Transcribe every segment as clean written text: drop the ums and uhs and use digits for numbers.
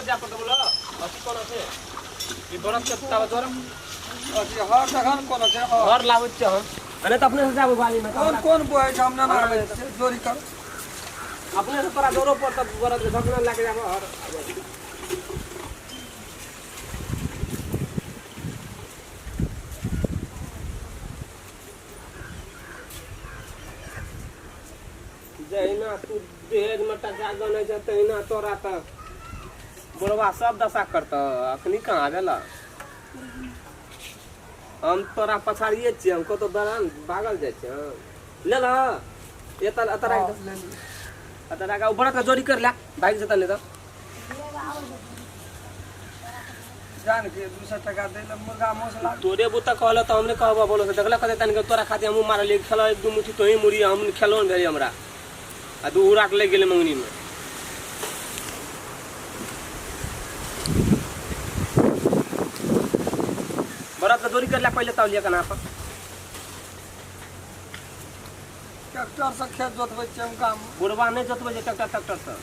जाय पड़तौ बोलो अथी कोना छै ई बरफ के ताबे तोरा अथी हर तखन कोन छै हर। घर लाबै छियै हम आ नहि तऽ अपने से जाबू बाली में कोन कोन बोए छै हम ना आबै छै जोरी कर अपने से तोरा जोरो पड़तौ बरफ के झकना लए के जाबो हर जहिना तू दहेजमे टका गनै छै तहिना तोरा तऽ बुढ़वा सब दशा करतऽ अखनी कहाँ भेल हम तोरा पछाड़िए छियै हम कतौ दरान भागल जाइ छियै हम ले ल एतऽ एतऽ राखि दे एतऽ राखि ओ बड़का जोरी कर ले भागि जेतऽ नहि तऽ जान के 200 टका दे ले मुर्गा मसला तोरे बुता कहल तऽ हमरे कहबो बोलो से देखला कते तनिक तोरा खातिर हमहूँ मारलियै खेल एक दू मुट्ठी तोही मुड़ी हम खेलो ने भेलै हमरा आ दू उड़ाक लागि गेलै मंगनी में बरद के दोरी कर ला पहले तौलिया कना पर ट्रैक्टर से खेत जोतबै छियै हम काम बुढ़वा नहि जोतबै छै ट्रैक्टर ट्रैक्टर से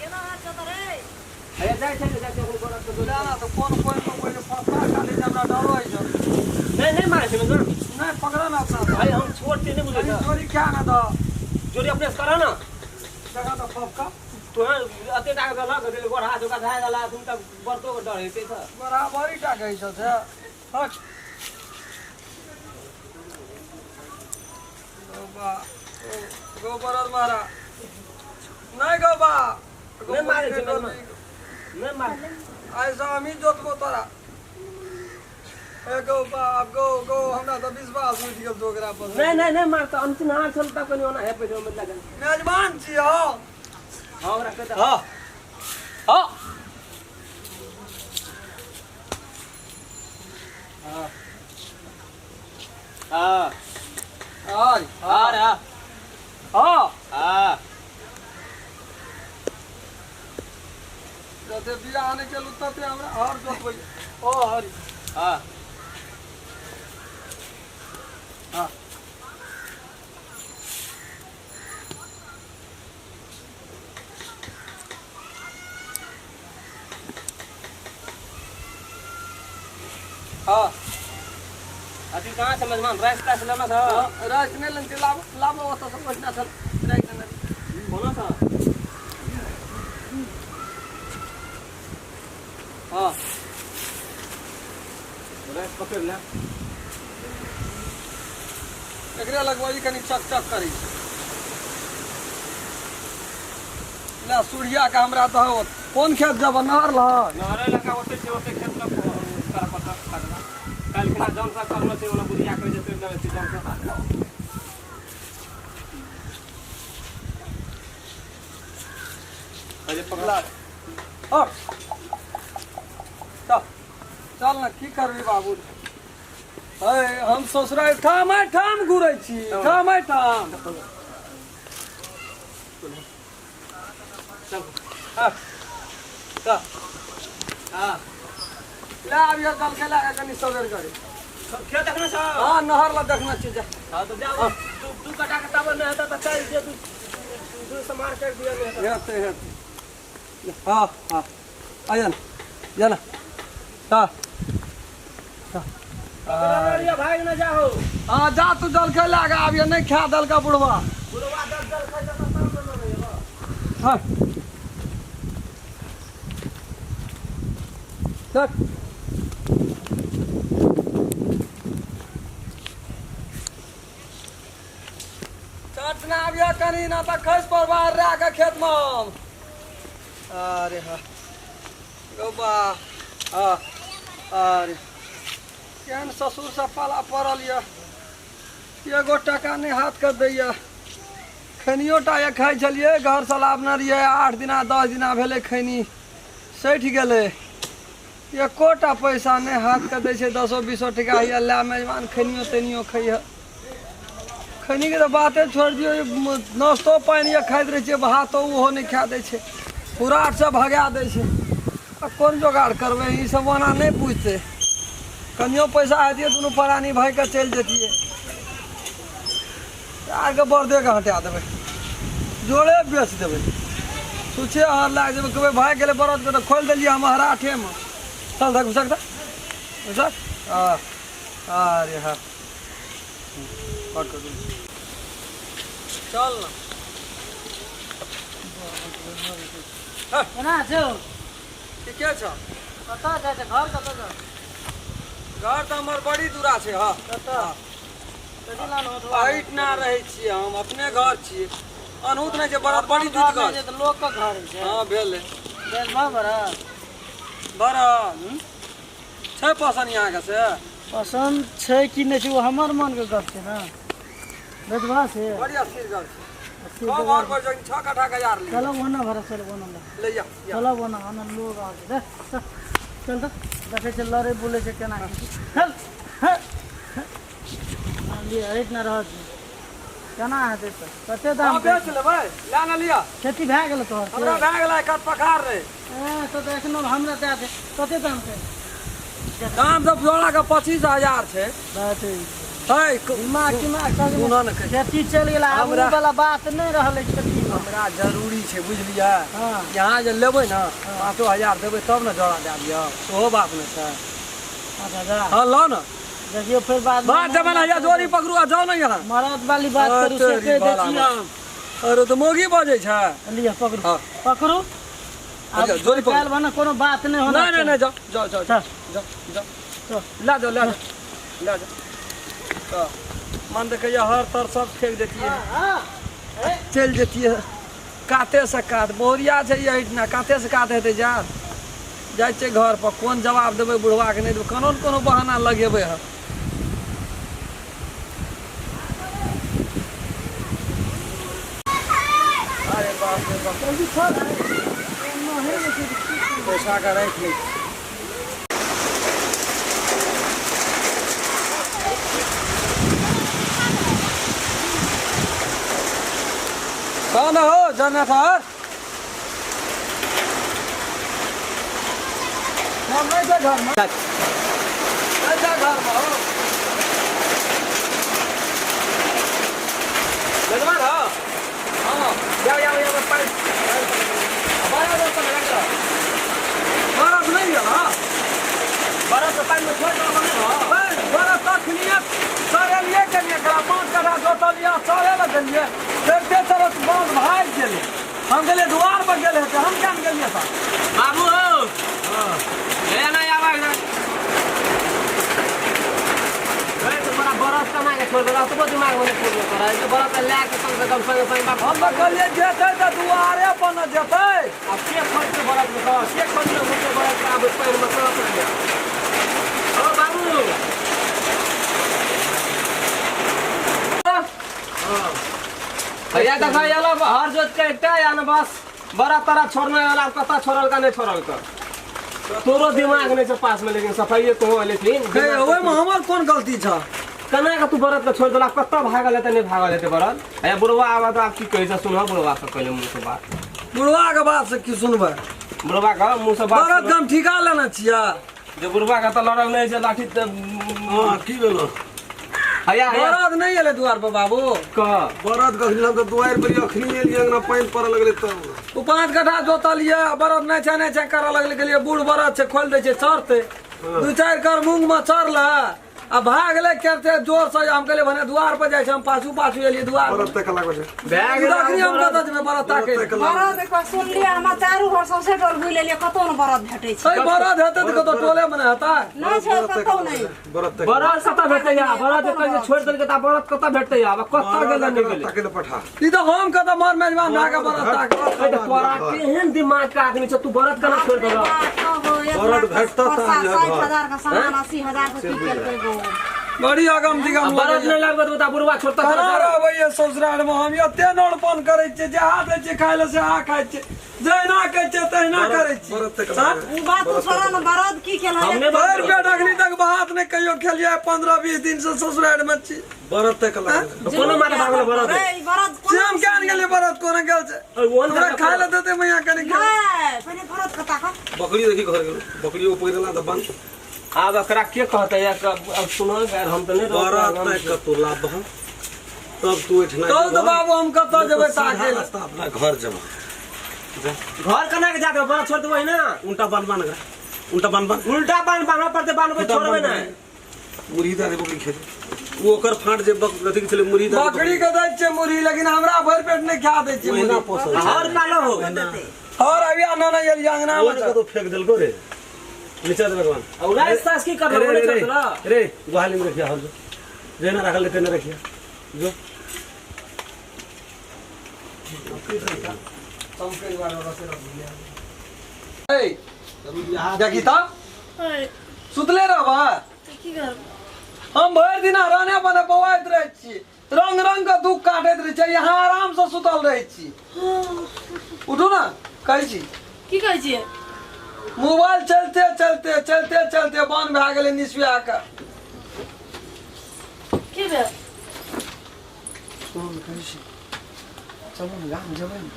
केना हाथ जोतऽ रे अरे जाइ छै जाइ छै ओकरो बरद के दोरी ना ना तऽ कोन कोन मे कोइ फफा खाली जे हमरा डरो होइ छै नहि नहि मारै छै मेजबान नहि पकड़ ना अपना भाई हम छोट छियै नहि बुझै कनी छ जोरी खा ना दऽ जोरी अपने से करऽ ना जगह तऽ फफका तोहे एते टा के लग गेल गोड़ हाथ ओकरा भए गेल तुम तक बरतो के डर हेतै तऽ बराबरी टा कहै छौ से हट गौबा गौ बरद मारा नहि गौबा नहि मारै छै मेजबान नहि मार आइ से हमही जोतबो तोरा ए गौ बाप गौ गौ हमरा तऽ विश्वास उठि गेल छौ ओकरा पर नहि नहि नहि मारता अनचिन्हार छल तऽ कनि ओना हेपै छै मतलब मेजबान छी हँ हँ ओकरा कहि दे हँ हँ हँ हँ हँ रे हँ हँ हँ जते बियाह नहि केलहुँ तते हमरा हर जोतबै ओ हरि हँ हँ हाँ अथी कहाँ छै मेजबान राइस ताइस लेना था राइस नहि लेने छियै लाबो लाबो ओतऽ से ओहिना छल राइस लेने कोना था हाँ राइस पकड़ ले एकरे लगबै कनि चक चक करै छै ले सूर्या के हमरा दहो कोन खेत जब नहर लह नहरे लगा ओते छै ओते खेत लग कर पता खगना काल्हि खुना जौन सा करलो छै ओना बुढ़िया कहै छै तोड़ि देबै छै जौन सा अरे पकड़ा और चल चल ना की करबी बाबू है हम ससुराल ठाम ठाम घुरै छी ठाम ठाम चल हाँ, चल हाँ ले आबियो जल के लए कनि सबेर करी खेत देखने छौ हाँ नहर ला देखना छी जा हाँ तो जाओ दू दू कटा के तब नहीं हेतौ तऽ चल जे दू दू समार कर दियो नहीं हेतौ हेतै हेतै हाँ हाँ आ जा ना जा ना हाँ अरे भाग न जाओ हाँ जा तू जल के लए के आबियो नहि खा देलका बुढ़वा बुढ़वा दस जल खाइ तऽ तब न रहैबो हाँ चल चटना आबिया कनी ना तऽ खसि पड़बा रे के खेत में हम अरे हाँ गौबा हाँ अरे केहन ससुर से पाला पड़ल यऽ एगो टाका नहि हाथ के दैया खैनियो टा ये खाइ छलियै घरसँ लाबने रहियै 8 दिना 10 दिना भेलै खैनी सठि गेलै एकोटा पैसा नहि हाथके दै छै दसो बीसो टका हैया लए मेजबान खैनियो तैनियो खैहऽ खैनीके तऽ बाते छोड़ि दियौ नाश्तो पानि ये खाइत रहै छियै भातो ओहो नहि खाए दै छै पूरा भगा दै छै आ कोन जोगाड़ करबै ई सब ओना नहि बुझतै कनियो पैसा हेतियै दुनू प्राणी भाइके चलि जैतियै आरके बरदेके हटा देबै जोड़े बेच देबै छुछे हर लागि जेबै कहबै भागि गेलै बरदके तऽ खोलि देलियै हम हराठेमे। चल धक घुसक तऽ घुसक। हँ अरे हँ कट कर दू। चल न। केना छौ? ठीके छ। कतऽ जाइ छै? घर कतऽ छौ? घर तऽ हमर बड़ी दूरा छै। हँ। कतऽ? कथी लान होतवा? एहिठिना रहै छियै हम, अपने घर छियै, अनहुत नहि छै, बड़ा बड़ी घर जुटगर नहि छै तऽ लोकके घर होइ छै। हँ भेलै। बेचबह बड़ा? बड़ा छै पसन्द अहाँके से? पसन्द छै कि नहि छै ओ हमर मनके गप छै ने। बेचबह से? बड़ी अस्थिर घर छै। छओ घर पर जखन 6 कट्ठा के यार लिअ। चलब ओना भरा, चलब ओना लए। ले जा। चलब ओना, ओना लोग आबै छै। चल चल तऽ देखै छै लड़ै बुलै छै केना की। चल हे लिअ, एहिठिना रहत केना हेतै तऽ कते दाम? हँ बेच लेबै, लए ने लिअ। खेती भए गेल तोहर? हमरा भए गेलै, कट पखार रहै। ए तो तऽ एखनो हमरा दए दे। कते दाम छै? दाम तऽ जोड़ा के 25,000 छै। बात है। दिमाग दिमाग सुनऽ ने कही। खेती चलि गेल आब, हमरा- ओ वाला बात नहि रहलै खेती। हमरा जरूरी छै, बुझलियै? हँ। यहाँ जे लेबै ने, 5,000 देबै तब ने जोड़ा दए दिअ, सेहो बात नहि छै। 5,000? हँ, लऽ ने। देखियौ फेर बाद में। बात जमाना या जोड़ी पकड़ू आ जाउ ने यहाँ। मरद वाली बात करू से तेरी कहि दै बाला छियै। बात। अरे तऽ मौगी बजै छै। लिअ, पकड़ू। हँ। पकड़ू आब। अच्छा, जोड़ी पकड़ू। काल्हि भने कोनो बात नहि होना। नहि नहि नहि, जाउ जाउ जाउ। चल। जाउ जाउ। चल। लए जाउ, लए जाउ, लए जाउ। तऽ मन देखैया हर तर सब फेंक देतियै। हँ। चलि जैतियै काते से कात, बहुरिया छै एहिठिना, काते से कात हेतै। जा जाइ छियै घर पर, कोन जवाब देबै बुढ़बाके, नहि देबै, कोनो ने कोनो बहाना लगेबै हम। अरे बाप रे बाप, पैसा के राखि लै छी। कौन हो जनसर? हम नहीं छै घरमे, नहीं छै घरमे हो। यजमान हो? हाँ। जाओ जाओ जाओ, पानि बड़ा दोस्त लगा के बरफ नहीं है ना? बड़ा तो पानि में छोड़ दो नहीं हो। बरफ तखनिए सड़ेलिए कनिए, एकरा 5 कट्ठा जोतलिए, सड़े लए देलिए, चढ़ते चढ़त बाँध भागि गेलै। हम गेलिए दुआर पर, गेल हेतै, हम केना गेलिए सर? बाबू हो, ले ना आवा ना। ए तो बड़ा बरस कमा के छोड़ देला, तो दिमाग में नहीं छोड़ देला जे बरस ले के कम से कम संगे संगे बाप। हम तऽ कहलिए जेतै तऽ दुआरे पर ने जेतै। अब के खोजते बरस में, कह के खोजते मुझे बरस के आब पानि में कहाँ पड़ गया? ओ बाबू, भैया देखा एलो हर जोत के एकटा या न बस बड़ा तारा छोड़ने वाला, कता छोड़ल का नहीं छोड़ल का तोरो दिमाग नहीं छै पास में, लेकिन सफाइए तो लेकिन हे, ओहिमे हमर कोन गलती छै? केना के तू बरद के छोड़ देला? कतऽ भागल हेतै, नहि भागल हेतै बरद? आ बुढ़वा आबऽ तऽ आब की कहै छै? सुनह बुढ़वा से पहिले मुँह से बात। बुढ़वा के बात से की सुनबै? बुढ़वा के मुँह से बात। बरद के हम ठीका लेने छियै। जे बुढ़वा के तऽ लड़ल नहि छै लाठी तऽ। हँ, की भेलो? हैया हैया। बरद नहि एलै दुआर पर बाबू। कह। बरद कखनी? हम तऽ दुआरि पर अखनी एलियै, अंगना पानि पड़ऽ लगलै तब। ओ 5 कट्ठा जोतलियै, बरद नहि छै, नहि छै करऽ लगलै। गेलियै, बूढ़ बरद छै, खोलि दै छै, चढ़तै 2-4 कर मूंग मे चढ़लै आ भागलै करते जोर से। हम कहलियै भने दुआर पर जाइ छै, हम पाछू पाछू एलियै दुआर पर। बरद तक लागल छै। भए गेल। अखनी हम कतऽ जेबै बरद ताकै? तक लागल। बरद एक बार सुनलियै, हमरा चारू भर सौंसे टोल घुरि लेलियै, कतौ ने बरद भेटै छै। है, बरद हेतै तऽ कतौ टोले मे नहि हेतै? नहि छै कतौ नहि। बरद तक। बरद कतऽ भेटतै? या बरद जे कहै छै छोड़ि देलकै तऽ आब बरद कतऽ भेटतै? आब कतऽ गेलै, नहि गेलै? ताके लए पठा। ई तऽ हम कतऽ मर मेजबान भए कऽ बरद ताकब? ए तऽ तोरा केहन दिमाग के आदमी छै, तू बरद केना छोड़ि देलक? बरद भेटतऽ तऽ आनिहे 60 घर। हजार के सामान 80,000 के की केलकै गो? बड़ी अगम दिगम। बरद नहि लागत तऽ बुढ़वा छोड़ता? केना रहबै ये ससुराल मे? हम एते नड़पन करै छियै, जे हाथ दै छियै खाय लए से आ खाइ छियै, जहिना कहै छियै तहिना करै छियै। बरद तक हाँ? ओ बात तो छोड़ा ने, बरद की केलकै? हम नहि। भरि पेट अखनी तक भात नहि कहियो खेलियै, 15-20 दिन से ससुराल मे छी। बरद तक लागल। कोनो मारे भागल बरद? रे, ई बरद से कोना? हम केहन गेलियै बरद कोना गेल छै? ओहन हमरा खाय लए देतै मैया कनि के? नहि, पहिने बरद कता कऽ बकरी देखी घर गेल, बकरी पकड़ि लेला तऽ बंद। आब एकरा के कहतै? या अब सुनो यार, हम तऽ नहि बरद रहब। तक कतौ लाबह तब तू एहिठिना चल तऽ बाबू, हम कतऽ जेबै सीधा ताकै लए? रास्ता अपना घर जेबह। घर कना के जा देबो बड़ा छोड़ देबो ना उल्टा बांध बांध एकरा उल्टा बांध बांध उल्टा बांध बांधऽ पड़तै बांधबै छोड़बै ना मुरही दे देबो खेत ओ ओकर फाट जे अथी छलै मुरही दे बकरी के दै छियै मुरही लेकिन हमरा भरि पेट नहि खा दै छियै ओहिना पोसल छै हर पालो हो और अभी आना नहीं एलियै अंगना ओ में ने कतौ फेंक देलको रे नीचा दे भगवान और राज सास की कर रे रहे रे हो रे गुहाली में रखिया हल जो जेना राखल है तेना रखिया जो ए देखी त सुतले रहबा की करब हम भरि दिन रहने बने बौआइत रहै छी रंग रंग के दुख काटैत रहै छी यहाँ आराम से सुतल रहै छी उठू ना कहै छी की कहै छियै मोबाइल चलते चलते चलते चलते बंद भए गेलै निसुआ के की भेल सुन कहै छी चलू ने गाम जेबै ने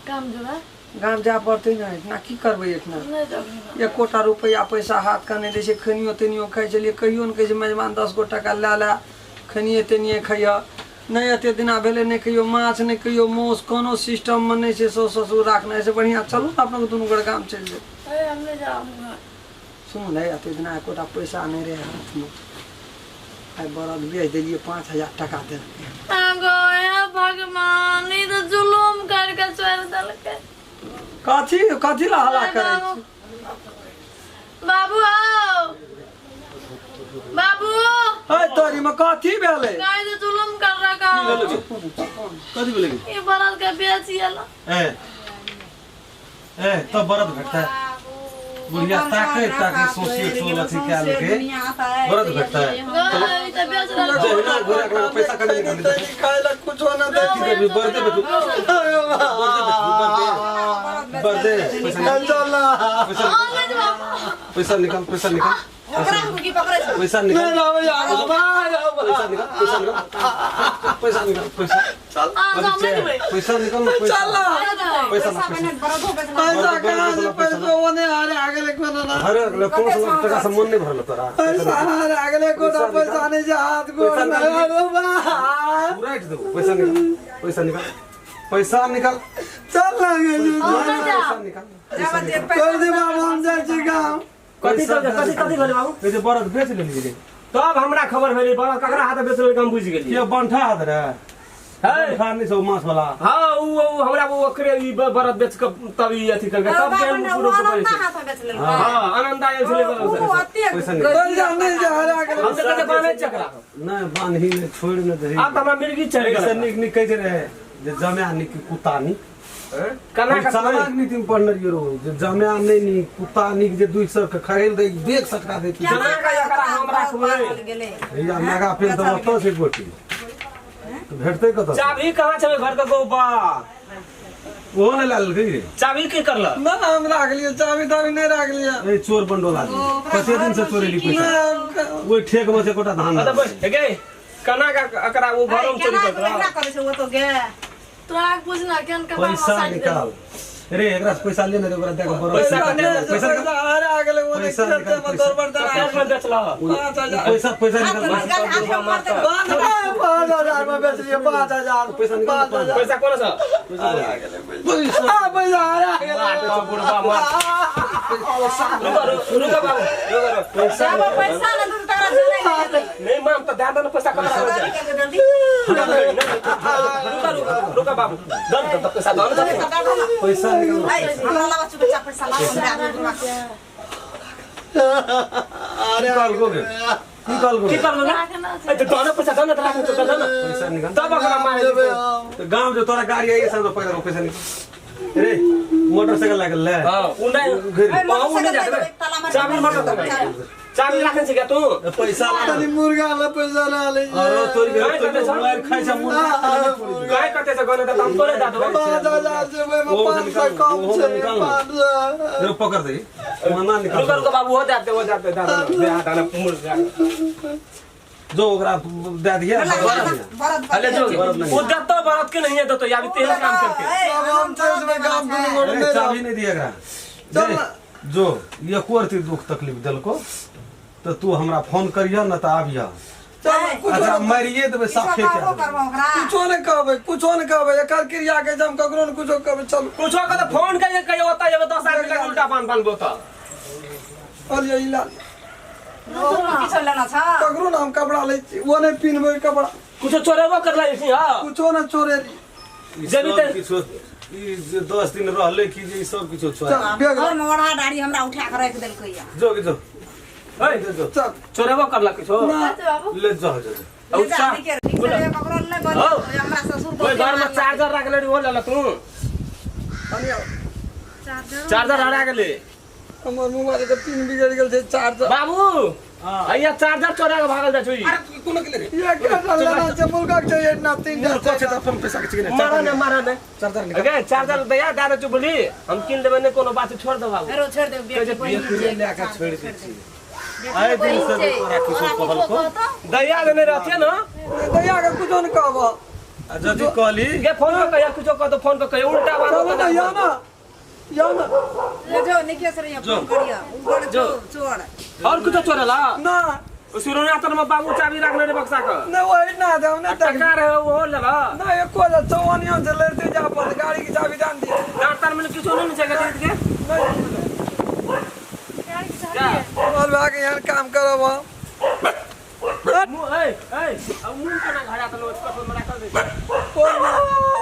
काम जेबै गाम जाय पड़तै ने एतना की करबै एतना नहि जाबै एकोटा रुपैआ पैसा हाथ के नहि दै छै खनियो तनियो खाइ छलियै कहियो ने कहै छै मेजबान 10 गो टका लए लए खनिये तनिये खैह नहि एते दिना भेलै नहि कहियो माछ नहि कहियो मांस कोनो सिस्टममे नहि छै साउस ससुर राखने से बढ़िआँ चलू ने अपना दुनू गोटे गाम चलि जेबै अरे हम नहि जाब सुनू ने एते दिना एकोटा पैसा नहि रहै हाथमे आइ बरद बेच देलियै 5000 टका देलकै गो हे भगवान ई तऽ जुलुम करके छोड़ि देलकै कथी कथी ला हल्ला करै छी बाबू आओ बाबू है तोरी में कथी भेलै गाय से जुलुम कर रखा हो कथी भेलै ये बरद के बेच आला ए ए तब बरद भेटतै बुढ़िया ताके ताके सोचिए सोल अथी कए लेके बरद भेटतै गाय तो बेच रहा जहिना घोड़ा के पैसा कटे निकाल दे खाय ला कुछो न दे की करबी बरदे बेचू बरदे पैसा निकाल चल ना पैसा निकाल पैसा निकाल पैसा निकाल नहीं जाबै पैसा निकाल पैसा निकाल पैसा निकाल पैसा चल पैसा निकाल ना पैसा चल ना पैसा ना पैसा कहाँ से पैसा ओने हारे आगले कोनो ना अरे अगले कौन सा टका से मन नहीं भरल तोरा पैसा हारे आगले कोनो पैसा नहीं जे हाथ गोड़ पैसा में निकाल। अरे बा राइट दो पैसा निकाल पैसा निकाल पैसा निकाल चल ना गे पैसा निकाल पैसा निकाल कर दे बाबू हम जाइ छी गाँव कथी कथी कथी भेलै बाबू ये जे बरद बेच लेलियै रे तब हमरा खबर भेलै बरद ककरा हाथ बेच लेलकै हम बुझि गेलियै के बंठा हाथ रे है बंठा नहीं छौ माछ वाला हाँ उ उ हमरा उ ओकरे ई बरद बेच के तब ई अथी करके तब के हम शुरू से पड़ै छै हाँ आनंद आयल छलै बरद से। पैसा निकाल चल जा नहीं जा हारे आगले हम तऽ कहै बान्है चकरा नहीं बान्ही नहीं छोड़ नहीं दही आब तऽ हमरा मिर्गी चढ़ि ऐसे गेल नीक नीक कहै छै रे जे जमाया नीक कि कुत्ता नीक कना हम चाणक्य नीति में पढ़ने रहियै रहो जे जमाया नहीं नीक कुत्ता नीक जे 2 सौ के खरीद दे बेग सटका दे कना का एकरा हम राखबै भैया नागा पेन तऽ ओतऽ छै गोटी तऽ भेटतै कतऽ चाभी कहाँ छै घर के गौबा ओहो नहि लए लेलकै रे चाभी की करल ना हम राखलियै चाभी ताभी नहीं राखलियै ए चोर बंडोला दी कते दिन से चोरेली पैसा ओहि ठेक में से एकोटा धान अरे बस गे कना का एकरा उ घरो में चोरी करल तोरा के पूछना केहन कपार में पैसा साटि देलकै। निकाल रे एकरा से पैसा ले ने रे ओकरा दे के बरद पैसा कते पैसा निकाल हारे आगले ओने पैसा खेते निकाल, में पैसा। दरबर दरा कते में बेचल 5000 पैसा पैसा निकाल 5000 में बेच लिए 5000 पैसा निकाल, 5000 पैसा कोन से पैसा आ पैसा हारे आगले मार बुढ़बा मार रुको रुको बाबू रुको रुको नहीं माम तो ध्यान दे पैसा कमा रुको रुको रुको बाबू दन दन पैसा दन दन पैसा निकाल अरे की कहलको गे की कहलको की गे? करलो ना राखना छै। ए तो दन पैसा दन त राख तो दन पैसा निकाल तब ओकरा मारे जेतै। तऽ गाँव जो तोरा गाड़ी आई सब पैसा पैसा निकाल रे मोटरसाइकिल लागल ले हां उ नहीं उ नहीं जाते चाबी मत चाबी राखने छै क्या तू पैसा तनी मुर्गा ला पैसा ला ले अरे तोरी काय करते छौ? मोबाइल खाइ छ मुर्गा काय करते छ गने त हम तोरे दा देबै 5000 से ओहिमे ओहो 500 कम ओहो छै निकाल। 500 रे पकड़ दे मना निकाल रुको रुको बाबू हो जाते हो जाते दा दे दे दाना मुर्गा जो ओकरा दे दिया अले जो वो दत्तो बरत के नहीं है दत्तो या भी तेरे काम करके हम चल जेबै गाम दुनू गोटे अरे नहि चाबी नहीं दिया एकरा चल। जो एको रत्ती दुख तकलीफ देलको तो तू हमरा फोन करिह न तऽ आबिह चल कुछो अच्छा नहि- मारिए देबै किछो साफे कहबो कए करबो ओकरा कुछो नहि कहबै, कुछो नहि कहबै। एकर क्रिया के जे हम ककरो ने कुछो कहबै। चलू। कुछो के तो फोन करिए, कहियो ओतऽ जेबै 10 आदमी लग उल्टा पान पान बोतल। अलियै, ई ला लिअ। किछो लेना छ? ककरो ने हम कपड़ा लै छी, ओ नहि पिन्हबै कपड़ा। कुछो चोरेबो करला इसनी? हां। कुछो नहि चोरेली। ई जेबी सब तऽ- किछो ई जे 10 दिन रहलै कि जे ई सब किछो छोड़। चल बैग। घर में ओढ़ा डारी हमरा उठा के राखि देलकै या। जो कि जो। ए, ले जो। चल। चोरेबो करला कुछो? ना। बाबू। ले जो जो जो। ले जा, निके निके ककरो नहि बजै, हमरा ससुर। ओइ घर में चार्जर राखले रही, ओ लेला तू? अनिया। चार्जर हरा गेलै। हमर मोबाइल के पिन बिगड़ गेल छै, चार्जर। बाबू, हैया चार्जर चोरा के भागल जाइ छौ ई। अरे कोनो के ले रे। ये के लेना छै? मुर्गा के छै एना तीन। मोर कह छै तऽ अपन पैसा के छै कि नहि? मारा ने, मारा ने। चार्जर निकाल। अगे चार्जर दया दे दे चुबली, हम किन देबै, नहि कोनो बात, छोड़ दे बाबू। फेरो छोड़ि दे बेटी बहिन बेटी छै। लए कऽ छोड़ि दै छी। आइ दिन से जे तोरा किछो कहलको? दया देने रहतियै ने। दैया के कुछो नहि कहब। आ यदि कहली? गे, फोन पर कहिया कुछो कह दो, फोन पर कहिया उल्टा बात। चलू ने, या ना, या ना। ले जो निकेश रे, फोन करिया ऊपर। जो। चोर और कुछो चोरेला? ना। सुरोना तर में बाबू चाबी राखले रे बक्सा के। नहि, वही ना दे, हम नहि टका तक रहे, ओहो लेला? ना, एको हजार चौवनिया से लड़ते जा पर गाड़ी के चाबी दान दिए। डांट तार में किछो नहीं छै गरीब के। नहीं। जा। हमर भाग एहन काम करब हम। मुंह ए ए, अब मुंह केना घड़ा त लोक कठो में राखल दे। कोन?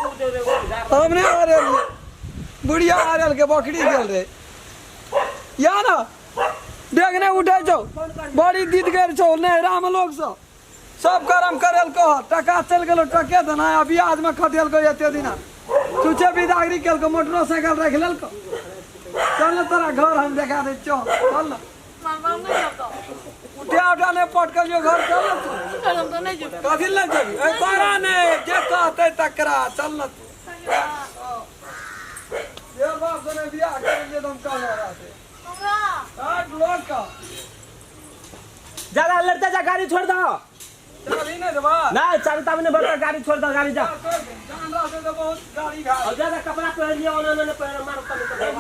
उ दे दे, ओ जा। हम नहि आ रहल, बुढ़िया आ रहल के बकरी गेल रे। या ना, डेग नहि उठै छौ, बड़ी दीद गेल छौ नहरा में। लोग सब सब करम करेल कह, टका चलि गेलो, टके देना आ ब्याज में खटेलको। एते दिना छुछे बिदागरी केलको, मोटरोसाइकिल राखि लेलको। चल ने, तोरा घर हम देखा दै छियौ, चल ने। उठा उठा नहि पटकलियो, घर चल ने तू। कथी लए जेबी? ए तोरा नहि, जे कहतै तकरा। चल ने तू। ये बाप सने बियाह करेलियै तऽ हम कहलो रहतै आठ लोग का। जा जा, लड़ते जा, गाड़ी छोड़ दो। चाबी नहि देबा? नहीं, चाबी ताबी नहीं भरता, गाड़ी छोड़ दो, गाड़ी जा। जान रहतै तऽ बहुत गाड़ी घाट। और जा जा, कपड़ा पहन लिया, ओने ओने पहन, मारो तने।